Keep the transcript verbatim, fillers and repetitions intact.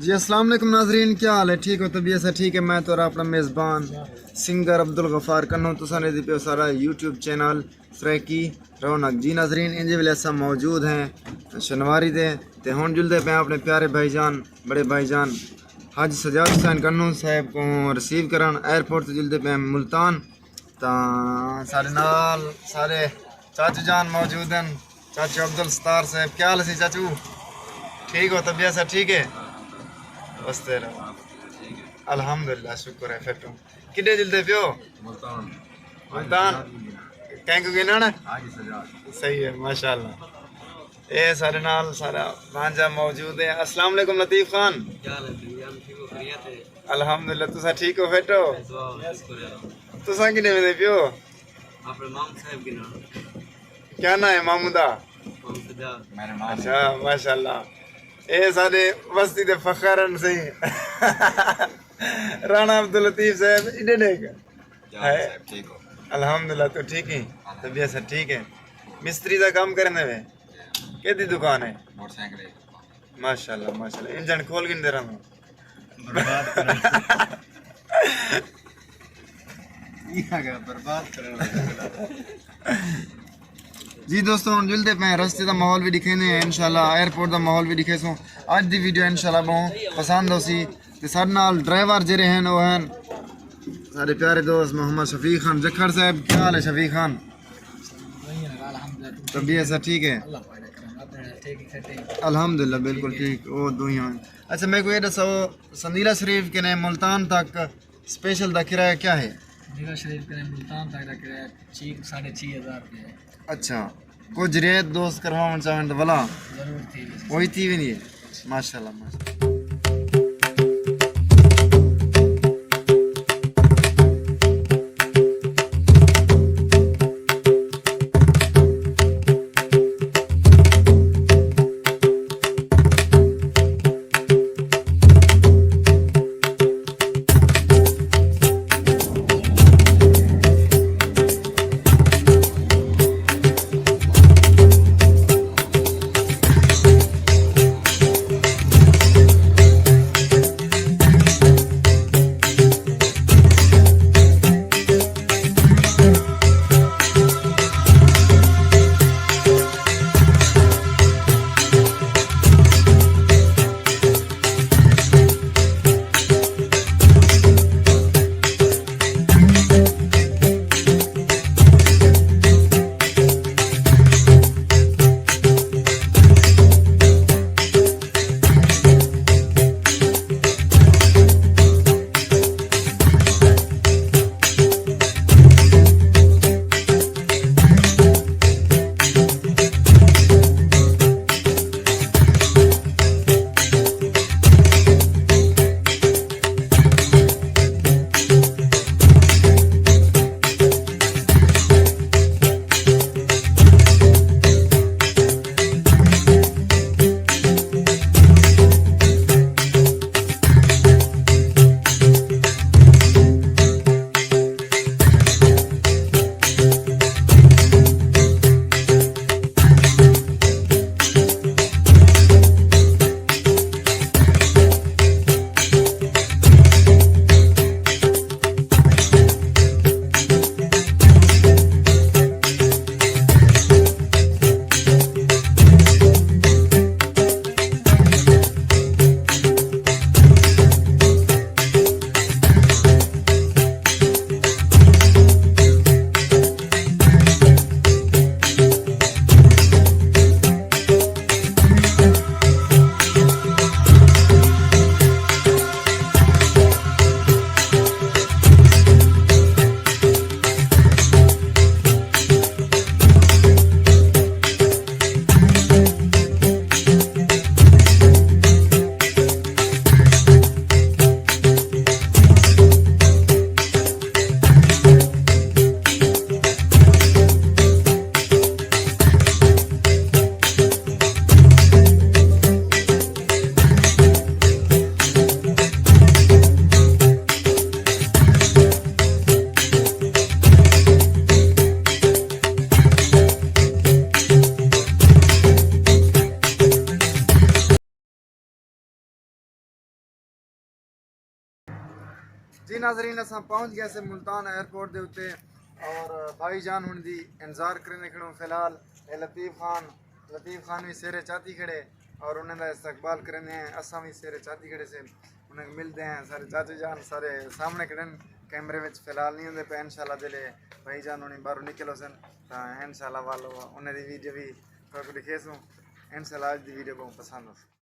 جی السلام علیکم ناظرین، کیا حال ہے؟ ٹھیک ہو؟ طبیعت ہے ٹھیک ہے؟ میں تو اپنا میزبان سنگر عبدالغفار کنوں، تساں نے دی پیو سارا یوٹیوب چینل سرائیکی رونق۔ جی ناظرین، انجے ویلے اساں موجود ہیں شنواری دے، تے ہن جلدے پئے اپنے پیارے بھائی جان، بڑے بھائی جان حاجی سجاد حسین کنوں صاحب کو ریسیو کرن، ایئرپورٹ تے جلدے پئے ملتان۔ تاں سارے نال سارے چاچو جان موجود ہیں، چاچو عبدالستار صاحب۔ کیا حال ہے چاچو؟ ٹھیک ہو؟ طبیعت سب ٹھیک ہے؟ بس تیرا۔ الحمدللہ، شکر ہے، فٹ ہوں۔ کڈے جلدے پیو؟ ملتان۔ ملتان۔ کہیں کو گننا؟ حاجی سجاد۔ صحیح ہے، ماشاءاللہ۔ اے سارے نال سارا بانجا موجود ہے۔ السلام علیکم لطیف خان۔ کیا حال ہے؟ دنیا میں ٹھیک ہو؟ خیریت ہے؟ الحمدللہ، تساں ٹھیک ہو؟ فٹ ہو؟ دعا ہو، شکر ہے۔ تساں کنے ویندے پیو؟ اپنے مام صاحب کے نام۔ کیا نام ہے ماموں دا؟ مام سجاد۔ میرے مام۔ اچھا، ماشاءاللہ۔ اے سارے وستی دے فخر ہیں، صحیح۔ رانا عبداللطیف صاحب، ایڈے نیک۔ کیا حال ہے؟ صاحب، ٹھیک ہو؟ الحمدللہ، تو ٹھیک ہیں؟ طبیعت سب ٹھیک ہے؟ مستری دا کام کرنے وے؟ کیدی دکان ہے؟ موٹر سائیکل ہے۔ ماشاءاللہ، ماشاءاللہ۔ انجن کھول گھندے رہنا۔ برباد کرنا۔ یہ آ گیا، برباد کرنا۔ جی دوستو، ہن جلدے پئے ہیں، رستے دا ماحول بھی دکھیندے ہیں انشاءاللہ، ایئرپورٹ دا ماحول بھی دکھیسوں۔ اج دی ویڈیو انشاءاللہ بہوں پسند ہوسی۔ تے ساڈے نال ڈرائیور جڑے ہیں، وہ ہیں سارے پیارے دوست محمد شفیق خان جکھڑ صاحب۔ کیا حال ہے شفیق خان؟ طبیعت سب ٹھیک ہے؟ الحمدللہ، بالکل ٹھیک۔ وہ دوئیاں۔ اچھا، میرے کو یہ دسو، سندیلہ شریف کے نے ملتان تک اسپیشل دا کرایہ کیا ہے؟ سندیلہ شریف کے نے ملتان تک دا کرایہ چھ، ساڑھے چھ ہزار روپے ہے۔ اچھا، کجھ رعایت دوست کرواوݨ چاہون تاں ولا؟ ضرور تھی ویسی۔ وہی تھی ویندی ہے۔ ماشاءاللہ، ماشاءاللہ۔ جی ناظرین، اساں پہنچ گئے سے ملتان ایئرپورٹ دے اتے، اور بھائی جان ہن دی انتظار کریندے کھڑوں۔ فی الحال اے لطیف خان، لطیف خان وی سیرے چاتی کھڑے، اور انہاں دا استقبال کریندے ہیں۔ اساں وی سیرے چاتی کھڑے سے، انہاں کو ملدے ہیں۔ سارے چاچو جان سارے سامنے کھڑے ہیں، کیمرے وچ فی الحال نہیں ہوندے پے۔ انشاءاللہ دلے بھائی جان ہنی باہروں نکلو سن، تاں انشاءاللہ والو انہاں دی ویڈیو بھی تہاکوں ݙکھیسوں۔ انشاءاللہ اڄ دی ویڈیو بہت پسند ہوسی۔